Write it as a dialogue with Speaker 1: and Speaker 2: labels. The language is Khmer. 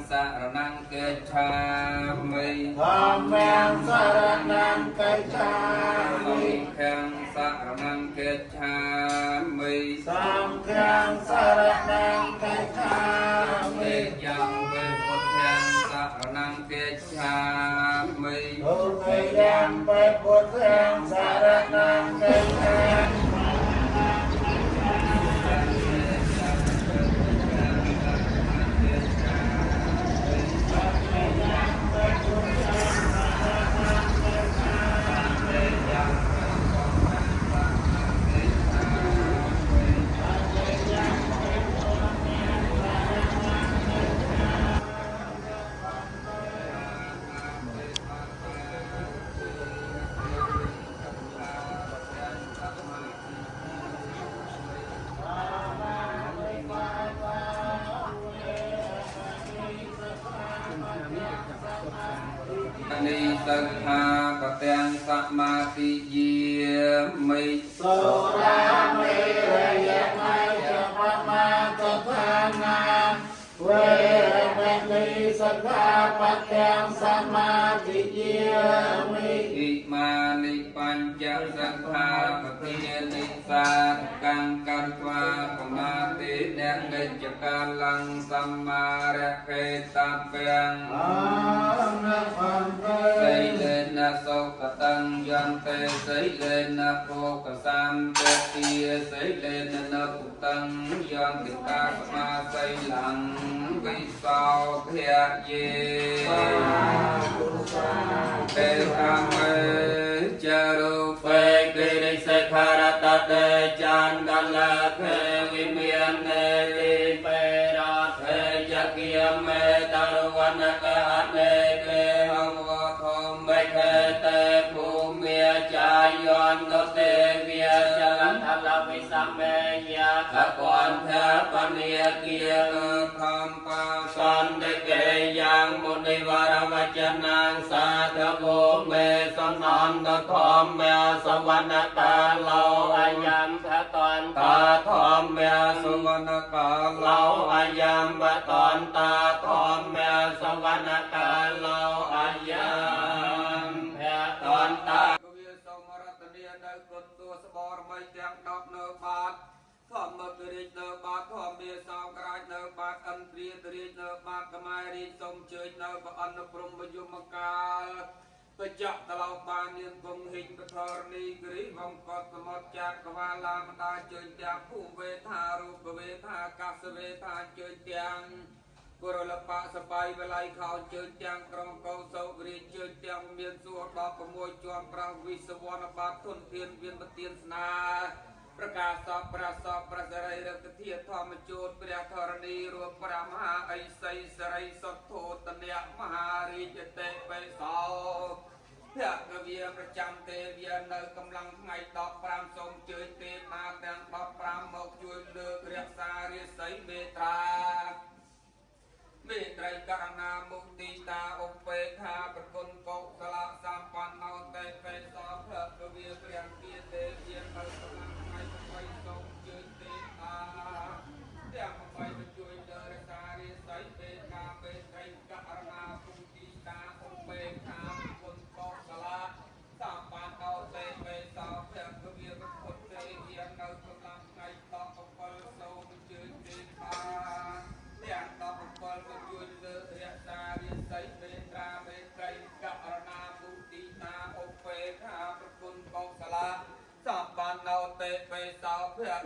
Speaker 1: សរណង្កិច្ឆាមិ
Speaker 2: ធម្មំសរណង្កិច្ឆា
Speaker 1: ស
Speaker 2: មិ
Speaker 1: ង្ឃំសរណង្កិច្ឆាមិ
Speaker 2: សង្ឃំសរណង្កិច្ឆាមិ
Speaker 1: ទេយ៉ាងវេពុទ្ធាំសរណង្កិច្ឆាមិ
Speaker 2: ទុតិយំបេពុទ្ធាំសរណង្កិច្ឆាមិ
Speaker 1: និសិក្ខាបទាំងសមាទិយាមិ
Speaker 2: សុរាមេរយមជ្ជបមាទដ្ឋានាវេរមណីសិក្ខាបទាំងសមាទិយាមិ
Speaker 1: ອິមានិបញ្ចសិក្ខាបទានិសាទកង្កត្វាបមាទេអ្នកនិច្ចកាលੰសម្មារខេតព្យំ
Speaker 2: អនភន្តេ
Speaker 1: សីលេនសុកតੰយន្តេសីលេនភោកសម្ពទាសីលេននពុតੰយន្តិកាសមាសីលੰវិសោធយយេទេធម្មេចរុ
Speaker 3: វេគិរិសិក្ខារតតេចន្ទលខេវិមាននេតិបេរថេចគាមេតរវនកអនេកេ
Speaker 1: អវធម្
Speaker 3: មេខេតេភូមិចាយន្តទេវិចលន្តលវិសមេយាខកន្ធាបនិគា
Speaker 1: ធម្បា
Speaker 3: សន្តិកេយ៉ាងមុនិវរវចនាងសាធវោមេសនន្តធម្មាសវនតាលោអយំភតន្តាធម្មា
Speaker 1: សុវណ្ណកា
Speaker 3: លោអយំបតន្តាធម្មាសវនកាលោអយំភតន្តា
Speaker 1: កវាសូមរតនានៅគុណទួសបរមីទាំង10នៅបាទធម្មគរាជនៅបាទធម្មាសោក្រាចនៅបាទឥន្ទ្រាទរាជនៅបាទខ្មែររាជសូមជើញនៅព្រះអនុព្រំយមកាលបច្ចៈតឡោបាននាងគង់ហិញពធរនីគិរិវង្កតសមុទ្រចក្រវាលាមតាជើញទាំងភូវេថារូបវេថាកាសវេថាជើញទាំង បុរលបៈសបាយវល័យខោជើញទាំងក្រុងកោសោរាជជើញទាំងមានសួរ16ជាន់ប្រះវិសវណ្ណបាទធនធានវិនប្រទានស្នាប្រកាសពព្រះសពព្រះសរីរកធាធម្មជោតព្រះធរណីរួមព្រះមហាអិសីសរីសុទ្ធោតនៈមហារាជតិបិសោភគវាប្រចាំទេវានៅកម្លាំងថ្ងៃ15សូមជើញទេតាទាំង15មកជួយលើករក្សារាសីមេត្រា មេត្រីករណាមុទិតាឧបេខាប្រគុណកុសលសម្បណ្ណោតេបេសោភគវាព្រះគាទេវានៅកម្លាំងថ្ងៃ8សូមជើញទេតាទាំង8មកជួយលើរក្សារាសីមេតាមេត្រីករណាមុទិតាឧបេខាប្រគុណកុសលសម្បណ្ណោតេបេសោភគវាប្រគុណទេវានៅកម្លាំងថ្ងៃ17សូមជើញទេតា ទាំង17មកជួយលើករក្សារាសីមេត្រាមេត្រីករណាមុទិតាឧបេខាប្រគុណកុសលាសម្បណ្ណោតេបេសោភៈ